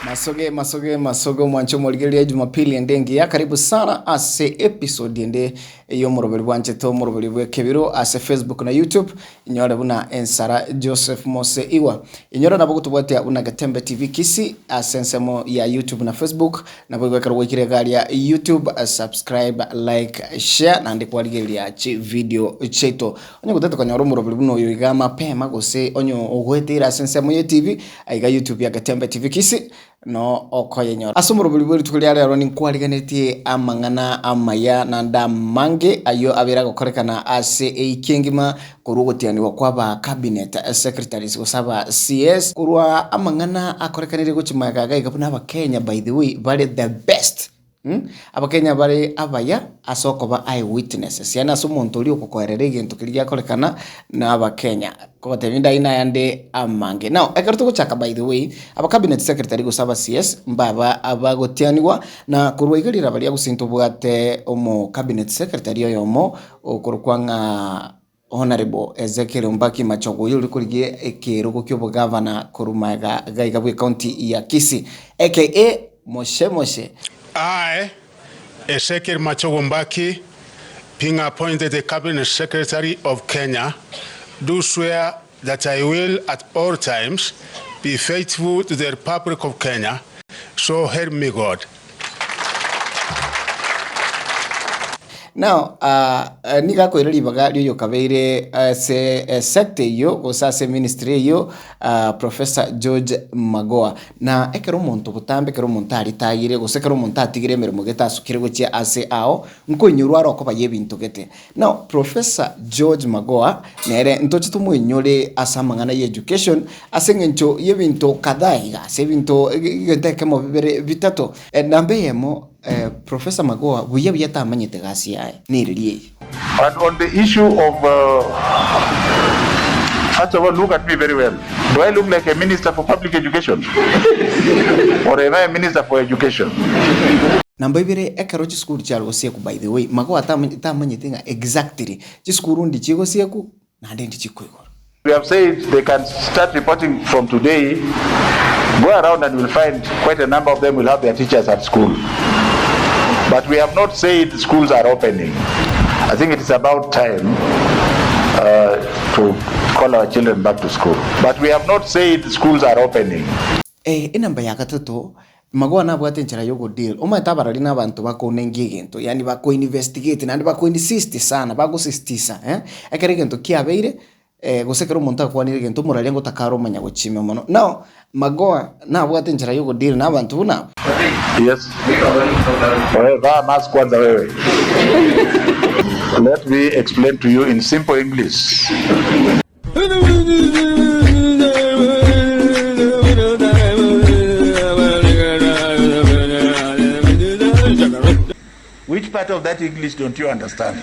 Masoge masoge masoge omwanche omorigereria Jumapili ende engiya karibu sana ase episode ende ey'omoroberi bwanchete omoroberi bw'ekebiro ase Facebook na YouTube inyore buna ensara Joseph Mose Igwa inyore nabo gotobwatia buna Getembe TV Kisii ase ensemo ya YouTube na Facebook Naboigo ekero gwaikire iga aria YouTube, subscribe, like, share naende kwarigereria chividio chiaito. Onye gotete konyora omoroberi buna oyo iga mapema gose onye ogoeteire ase ensemo ye TV, aiga YouTube ya Getembe TV Kisii no okoyenyora. Ase omoroberi bwe rituko ria rero ninkwarigenetie amang'ana amaya naende amange ayio abeire agokorekana ase eiki engima Korwa ogotianigwa kw'aba cabinet secretaries gose aba CS, korwa amang'ana akorekanire gochia magega iga iga buna abakenya by the way bare the best mh, abakenya bare abaya ase okoba eye witnesses yaani ase omonto oria ogokoerera egento keria giakorekana na abakenya. Kogotebia inde ayio nayande amange. Now ekero togochaka by the way, aba cabinet secretary gose aba CS mbaba abagotianigwa na korwa iga riraba ria gose ntobwate omo cabinet secretary oyomo Okorokwa ng'a Honourable Ezekiel Ombaki Machogu oyio ore korigia ekerogo ki'obogavana korwa magega gaiga bw'ecounty ya Kisii aka Moshe Moshe. I, Ezekiel Machogu Mbaki, being appointed the Cabinet Secretary of Kenya, do swear that I will at all times be faithful to the Republic of Kenya, so help me God. Now nigo akoira ribaga rioyokabeire ase esector eyio gose ase eministry eyio Professor George Magoha. Na ekero omonto botambe ekero omonto aritayire gose ekero omonto atigire emeremo gete asukire gochia ase ao, nkoinyorwa are okoba ya ebinto gete. Now Professor George Magoha nere ntoche tomoinyore ase amang'ana ya education ase eng'encho y'ebinto kadhaa iga ase ebinto egento ekemo bibere bitato. Namba eyemo Professor Magoha buya buya tamanyete gasi yaye nereri eye. But on the issue of first of all look at me very well do I look like a minister for public education or am I a minister for education? Namba ibere ekero chisukuru chiare gosiekwa by the way Magoha tamanyete ng'a exactly chisukuru ndi chigosiekwa naende ndi chikoigorwa. We have said they can start reporting from today, go around and you'll find quite a number of them will have their teachers at school. But we have not said schools are opening. I think it is about time uh, to call our children back to school. But we have not said schools are opening. Eh, enamba ya gatato, Magoa nabwate enchera y'ogodeal, omanyete abarari na abanto bakounengia egento, yaani bakoinvestigate naende bakoinsist sana, bagosisitisa eh, ekero egento kiabeire gose ekero omonto akwanire egento omorari ngotaka are omanya gochimia mono. Now, Magoa nabwate enchera y'ogodeal na abanto buna abwo. Yes. Wewe vaa mask kwanza wewe. Let me explain to you in simple English. Which part of that English don't you understand?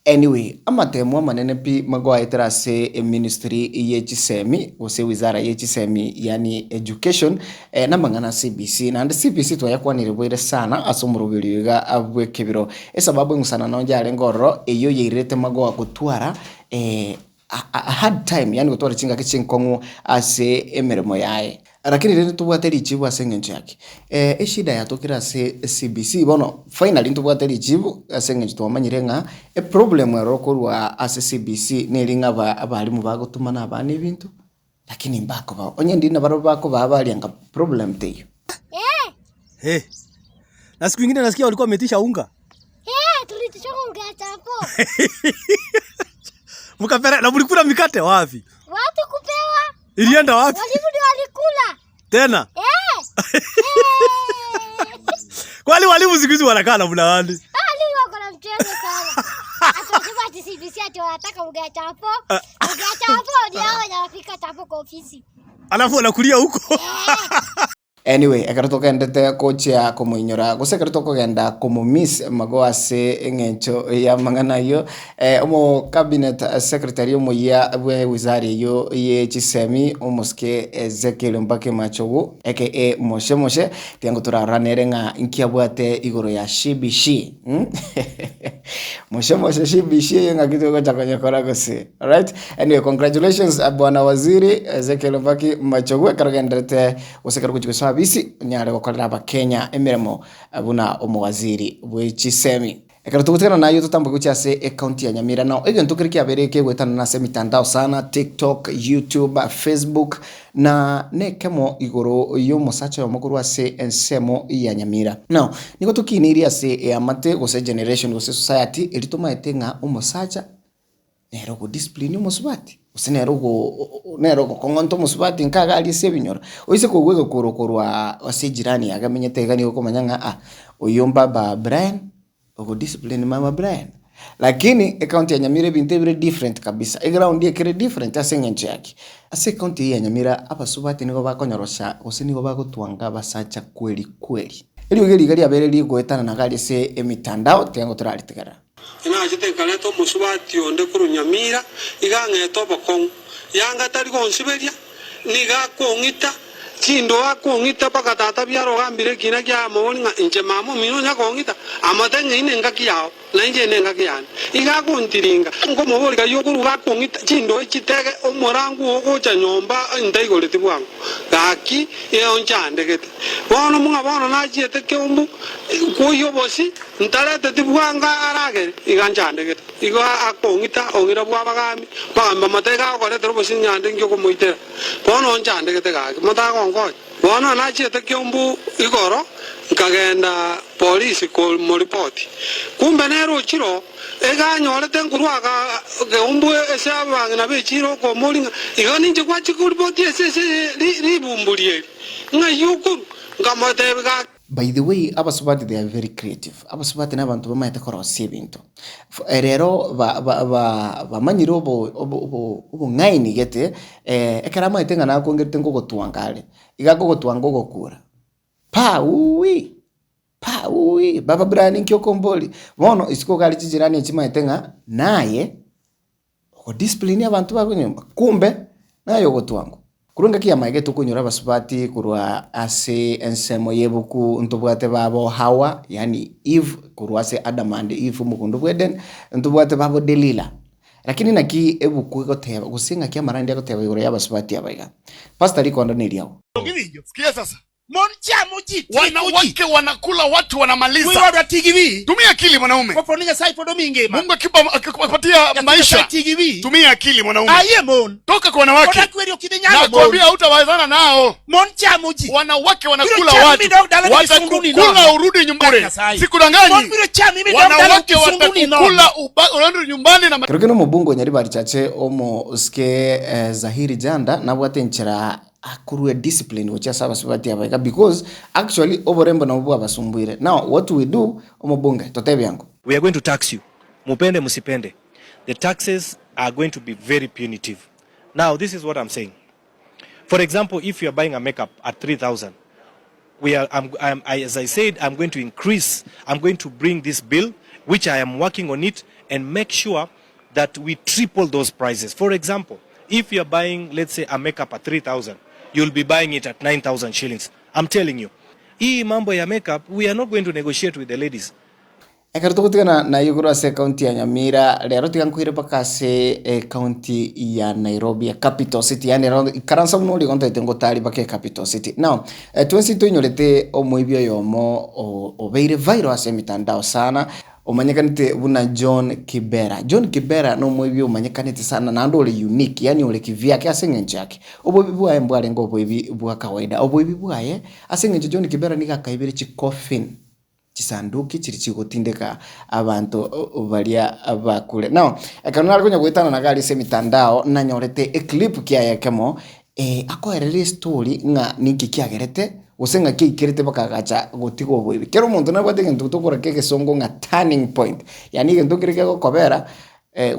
Anyway, amatemo amanene pi magoaetera ase eministry ye chisemi gose ewizara ye chisemi yaani education namang'ana a CBC. Naende CBC twayakwanire boire sana ase omoroberio iga bw'ekebiro. Esababu eng'usana nonye yarenge ororo eyio yairerete magoa gotwara a hard time yaani gotwara chingaki chinkong'u ase emeremo yaye. Lakini rende ntobwate richibu ase eng'encho yaki? Eshida yatokire ase CBC bono finally ntobwate richibu ase eng'encho twamanyire ng'a eproblem ero korwa ase CBC neri ng'a aba abalimu bagotumana abana ebinto lakini mbakobao. Onye ndiri nabarabwo bakobaa baria anga problem teiyo. Eh. Na siku ingine nasikia walikuwa wameitisha unga. Eh, tuliitisha unga ya chapo. Mkapera na mlikula mikate wapi? Watu kupewa. Ilienda wapi? Walimu ndio walikula. Tena? Eh. Kwani walimu siku hizi wanakaa namna gani? Ah, walimu wako na mchezo sana. Atasema ati CBC ati wanataka unga ya chapo. Unga ya chapo ndio hao wanapika chapo kwa ofisi. Alafu wanakulia huko. Eh. Anyway, ekero togendete gochia komoinyora gose ekero tokogenda komomiss mago ase eng'encho y'amang'ana ayio, omo cabinet secretary omoyia bwe wizara eyio ye chisemi omosike Ezekiel Mbake Machogu aka Moshe Moshe, tiango torarorane ere ng'a inki abwate igoro ya CBC mh Moshe Moshe CBC eye ng'aki togocha konyekora gose. Alright, anyway congratulations bwana waziri Ezekiel Mbaki Machogu ekero ogenderete gose ekero ogochia gosoa abisi onyare gokorera abakenya emeremo buna omowaziri bwe chisemi. Ekero togotigana nayio totamboke gochia ase ecounty ya Nyamira nao egento keria kiabeire kegoetanana ase emitandao sana TikTok, YouTube, Facebook na nekemo igoro yomosacha oyomo korwa ase ensemo ya Nyamira. Now nigo tokineirie ase eamate gose generation gose society eria tomaete ng'a omosacha nere ogodiscipline omosubati, gose nere ogo nere ogokong'onta omosubati nka iga aria ase ebinyoro. Oise kogwa egekoro korwa ase ejirani yake amenyete iga nigo okomanya ng'a ah, oyio mbaba Brian, ogodiscipline mama Brian. Lakini ecounty ya Nyamira ebinto ebire different kabisa, eground ekere different ase eng'encho yaki. Ase ecounty eye ya Nyamira abasubati nigo bakonyorosha gose nigo bagotwanga abasacha kweri kweri. Eriogi eri iga riabeire rigoetanana iga aria ase emitandao, tiga ngo toraritigerera. Inachete nkareta omosubati onde korwa Nyamira, iga ang'ete obokong'u. Yanga tari gonsiberia, nigo akong'ita, chindoo akong'ita mpaka tata biara ogambire ekina kiaye amobori ng'a inche mama omino onya kong'ita, amate ng'a ine engaki yao, na inche ine engaki yane. Iga agontiringa, nkomobori kai okoruga akong'ita chindoo chitege omorangu oo gocha nyomba ntaigoreti bwango. Gaki eonchandegete. Bono mung'a bono nachiete keumbu kwoyia obosi, Ntareteti bwango aragere, iga nchandegete. Igo akong'ita ong'ira bw'abagaambi, abagambi bamotebia, Iga agokoretera obosinyo ande inki okomoitera? Bono onchandegete gaki, motagonkonya. Bono nachiete keumbu igoro, nkagenda polisi komoripoti. Kumbe nere ochire oo, iga anyorete nkorwa aga keumbu ase abang'ina b'echiira okomoria ng'a, Igo ninche gwachia koripoti ase ase ribumburi eri, ng'ai okorwa? Nkamotebia, Gaki. By the way abasubati they are very creative, abasubati na abanto bamaete korosia ebinto. Rero ba- ba- ba- bamanyire obo obo obo obong'aini gete, ekero amaete ng'a nakongerete nkogotwanga are, iga akogotwanga ogokura, paa uuwi, paa uuwi, baba Brian nki okomboria? Bono isiko iga aria chijirani echi chimaete ng'a naye. Ogodiscipline abanto bago nyomba, kumbe naye ogotwangwa. Korwa engaki ya magega tokonyora abasubati korwa ase ensemo y'ebuku ntobwate babo Hawa yaani Eve korwa ase Adam and Eve omogondo bwa Eden, ntobwate babo Delila. Lakini naki ebuku egoteba gose ng'aki amarandi agoteba igoro y'abasubati aba iga. Pastor rikondo neriago. Sikia sasa. Mon chamo ji, tieko ji. Wanawake wanakula watu wanamaliza. Wuoywa ti gi wiyi. Tumia akili mwanaume. Kopo ni Nyasaye pod omiyi ngima. Mungu akipa akikupatia Nyathi maisha. Nyasaye ti gi wiyi. Tumia akili mwanaume. Ayie mon. Toka kwa wanawake. Pod akweri ok idhi nyalo mon. Nakwambia hutawezana nao. Mon chamo ji. Wanawake Biro wanakula chami watu. midok dala gi kisunguni nono. Watakukula urudi nyumbani. Nyasaye. Mon Sikudanganyi. biro chami midok dala Wanawake kisunguni nono. watakukula uba- urudi nyumbani na Kero kende omobunge o Nyaribari Chache omosike Zahiri Janda nabwate enchera akorua discipline gochia ase abasubati aba iga because actually oborembo nabwo bwabasumbuire. Now what we do omobunge totebie ango. We are going to tax you mupende musipende the taxes are going to be very punitive now this is what I'm saying for example if you are buying a makeup at 3000 we are, I'm, I'm, I, as I said I'm going to increase I'm going to bring this bill which I am working on it and make sure that we triple those prices. For example, if you are buying, let's say, a makeup at 3,000, you'll be buying it at 9,000 shillings. I'm telling you. Hii mambo ya makeup, we are not going to negotiate with the ladies. Ekero togotigana naye igoro ase ecounty ya Nyamira, rero tiga nkoire mpaka ase ecounty ya Nairobi, ecapital city, yaani rero ikaransa buna oria igo ntaete ngotari mpaka ecapital city. Now, twensi toinyorete omoibi oyomo obeire viral ase emitandao sana, Omanyekanete buna John Kibera. John Kibera nomoibi omanyekanete sana naende ore unique, yaani ore kivyake ase eng'encho yake. Oboibi bwaye mbwarenge oboibi bwa kawaida. Oboibi bwaye ase eng'encho John Kibera nigo akaibire chicoffin, chisanduki chiria chigotindeka abanto baria bakure. Now, ekero nare konya goetana naga aria ase emitandao, nanyorete eclip kiaye ekemo akoereria estory ng'a ninki kiagerete gose ng'a kiaikerete bakagacha gotiga oboibi. Kera omonto nabwate egento tokora egesongo ng'a turning point, yaani egento nkere kegokobera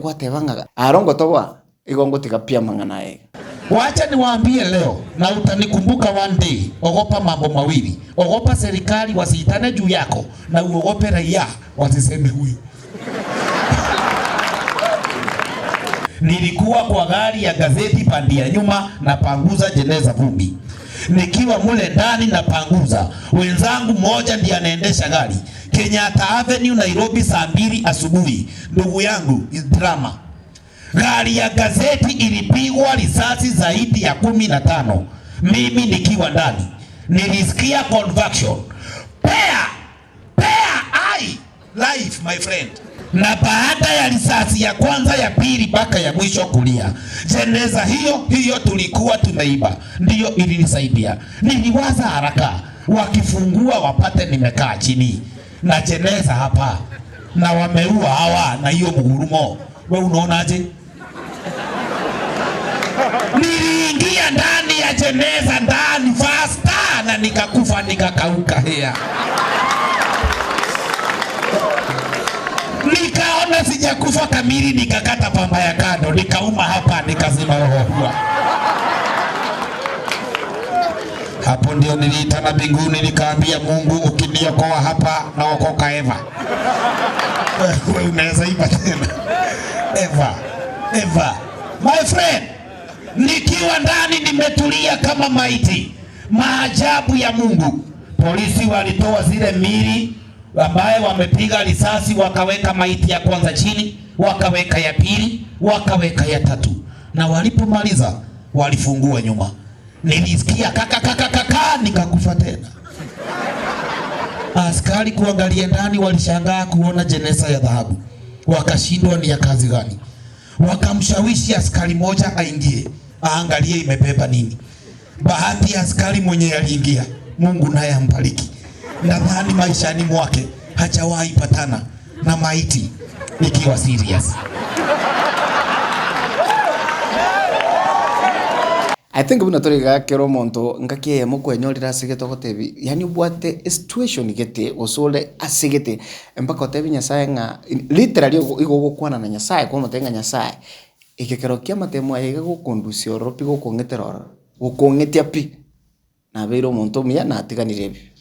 gwateba ng'a aro ngotoboa, igo ngotiga pi amang'ana aya iga. Wacha niwaambie leo na utanikumbuka one day, ogopa mambo mawili. Ogopa serikali wasiitane juu yako na uogope raia wasiseme huyu. Nilikuwa kwa gari ya gazeti pandi ya nyuma na panguza jeneza vumbi. Nikiwa mule ndani na panguza, wenzangu mmoja ndiye anaendesha gari. Kenyatta Avenue Nairobi, saa 2 asubuhi. Ndugu yangu, is drama. Gari ya gazeti ilipigwa risasi zaidi ya 15, mimi nikiwa ndani. Nilisikia conversion. Pea, pea, ai, life my friend. Na baada ya risasi ya kwanza, ya pili mpaka ya mwisho kulia, jeneza hiyo hiyo tulikuwa tumeiba ndiyo ilinisaidia. Niliwaza haraka, wakifungua wapate nimekaa chini na jeneza hapa na wameua hawa na hiyo mgurumo. We unaonaje? Niliingia ndani ya jeneza ndani fasta na nikakufa nikakauka hea. Nikaona sijakufa kamili, nikakata pamba ya kando, nikauma hapa, nikazima roho. Hapo ndio niliitana mbinguni, nikaambia Mungu, ukiniokoa hapa naokoka Eva. Wewe unaweza iba tena Eva, Eva my friend, nikiwa ndani nimetulia kama maiti. Maajabu ya Mungu, polisi walitoa zile mili ambaye wamepiga risasi, wakaweka maiti ya kwanza chini, wakaweka ya pili, wakaweka ya tatu, na walipomaliza walifungua nyuma. Nilisikia kaka kaka kaka, nikakufa tena. Askari kuangalia ndani walishangaa kuona jeneza ya dhahabu, wakashindwa ni ya kazi gani. Wakamshawishi askari moja aingie aangalie imebeba nini. Bahati ya askari mwenye aliingia, Mungu naye ambariki, nadhani maishani mwake hajawahi patana na maiti ikiwa serious. I think buna tore iga kera omonto ngaki eyemo kwenyorire ase gete ogotebi yaani obwate esituation gete gose ore ase gete mpaka otebi nyasaye ng'a literally igo ogokwana na nyasaye kwamotebia ng'a nyasaye eke kero kia amatemo aya iga gokondusia ororo pi gokong'etera ororo, gokong'etia pi, nabeire omonto omuya natiganire ebibe.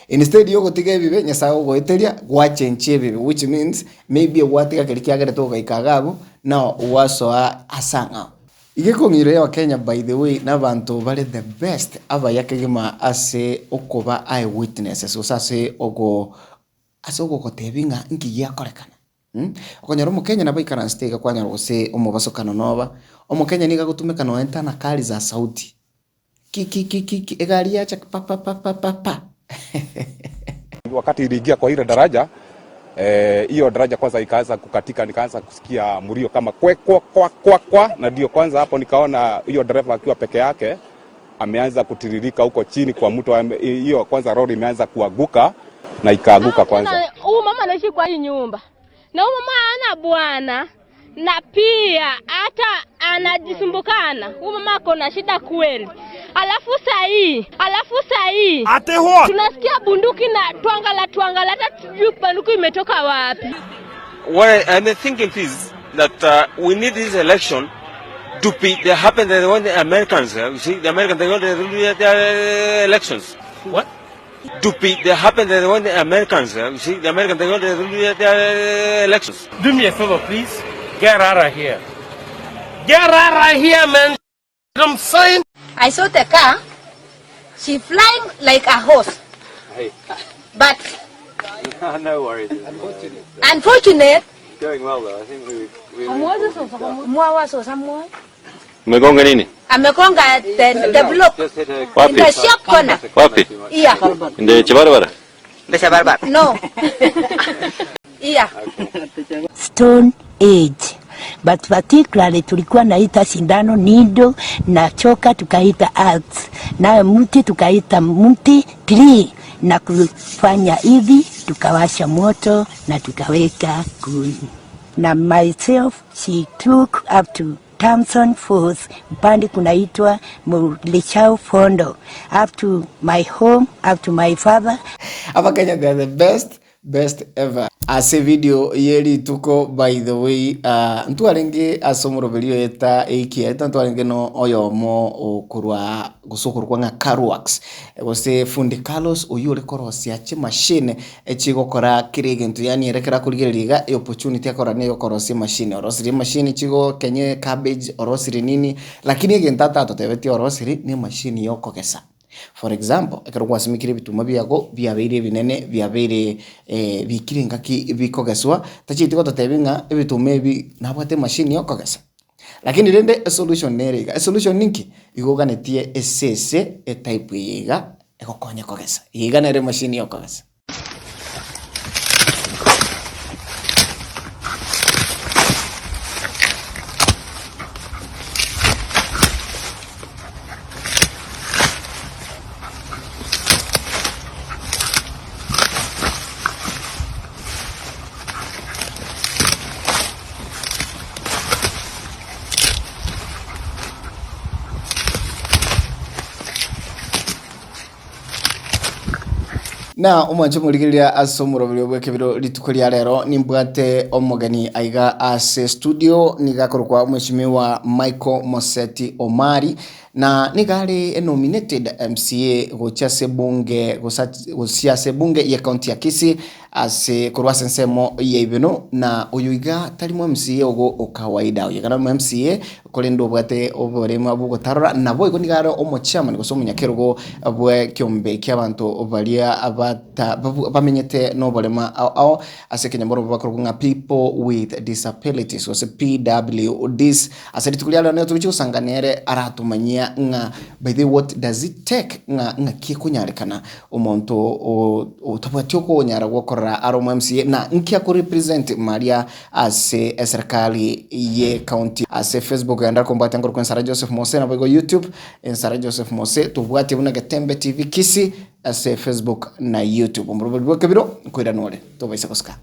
Instead ya ogotiga ebibe nyasaye ogoeteria gwachenchia ebibe which means maybe gwatiga keria kiagerete ogaika iga abwo now gwasoa ase ang'ao. Iga ekong'iro ya abakenya by the way na abanto bare the best abaya kegima ase okoba eye witnesses gose ase ogo ase ogogotebia ng'a nki giakorekana Okonyora omokenya nabo aikaransete iga kwanyora gose omobasokano noba, omokenya nigo agotumeka nonya tanakari za sauti. Ki ki ki ki ki egari yacha pa pa pa pa pa pa. Wakati iliingia kwa ile daraja hiyo daraja kwanza ikaanza kukatika, nikaanza kusikia mlio kama kwe kwa kwa kwa kwa, na ndio kwanza hapo nikaona hiyo dereva akiwa peke yake ameanza kutiririka huko chini kwa mto. Hiyo kwanza lori imeanza kuanguka na ikaaguka kwanza. Huyu mama anaishi kwa hii nyumba na huyu mama hana bwana na pia hata anajisumbukana. Huyu mama ako na shida kweli. Alafu saa hii, alafu saa hii Ate what? tunasikia bunduki na twangala twangala, hata tujui bunduki imetoka wapi. What I'm thinking is that we need this election to be they happen the when the Americans, you see, the Americans they want to do their elections. What? To be they happen the when the Americans, you see, the Americans they want to do their elections. Do me a favor, please. Get out of here. Get out of here, man. I'm saying. I saw the car. She flying like a horse. Hey. But no worries. Unfortunate. Going well though. I think we Umegonga nini? Amegonga the block. Just hit her. Wapi? In the sharp corner. Wapi? Yeah. Ndio barabara. No. Yeah. Stone Age. But particularly tulikuwa naita sindano needle na choka tukaita axe, nayo mti tukaita mti tree, na kufanya hivi tukawasha moto na tukaweka kuni. Na myself she took up to Thompson Falls upande kunaitwa Mulechau Fondo up to my home up to my father. Abakenya they are the best best ever. Ase video ye rituko by the way ah, ntwarenge ase omoroberi oeta ekiaeta ntwarenge no oyomo okorwa gose okorokwa ng'a Carwax gose fundi Carlos oyio ore korosia chimashini echigokora kera egento yaani ere ekero akorigereria iga eopportunity akora nigo okorosia emashini orosirie emashini chigokenya ecabbage orosirie nini lakini egento atatotebetie orosirie na emashini ya okogesa. For example, ekero gwasimekire ebituma biago biabeire ebinene biabeire biikire engaki bikogeswa, tachieti gototebia ng'a ebituma ebi nabwate emashini ya okogesa. Lakini rende esolution nere iga, esolution ninki? Igo oganetie esese etype eye iga egokonye kogesa, eye iga nere emashini ya okogesa. Na omwanche omorigereria ase omoroberio bw'ekebiro rituko ria rero nimbwate omogeni aiga ase studio nigo akorokwa omweshimiwa Michael Moseti Omari na nigo are enominated MCA gochia ase ebunge gose gochia ase ebunge ye county ya Kisii ase korwa ase ensemo ya Ibeno na oyo iga tari mo MCA ogo o kawaida oyo iga namo MCA Korende obwate oboremu bw'ogotarora, naboigo nigo are omochairman gose omonyakerogo bw'ekeombe ki'abanto baria bata bamenyete noborema ao ao ase ekenyamorero bakorokwa ng'a People with Disabilities gose PWDs. Ase rituko ria rero nigo togochia gosanga nere aratomanyia ng'a by the way what does it take ng'a ng'aki ekonyarekana omonto otabwati okonyara gwokorora are omo MCA na nki ako represent maria Ase eserikali ye county. Ase Facebook genda kombwatia nkorokwa Ensara Joseph Mose naboigo YouTube Ensara Joseph Mose tobwatie buna Getembe TV Kisii ase Facebook na YouTube. Omorobori bw'ekebiro nkoirana ore tobaisa gosika.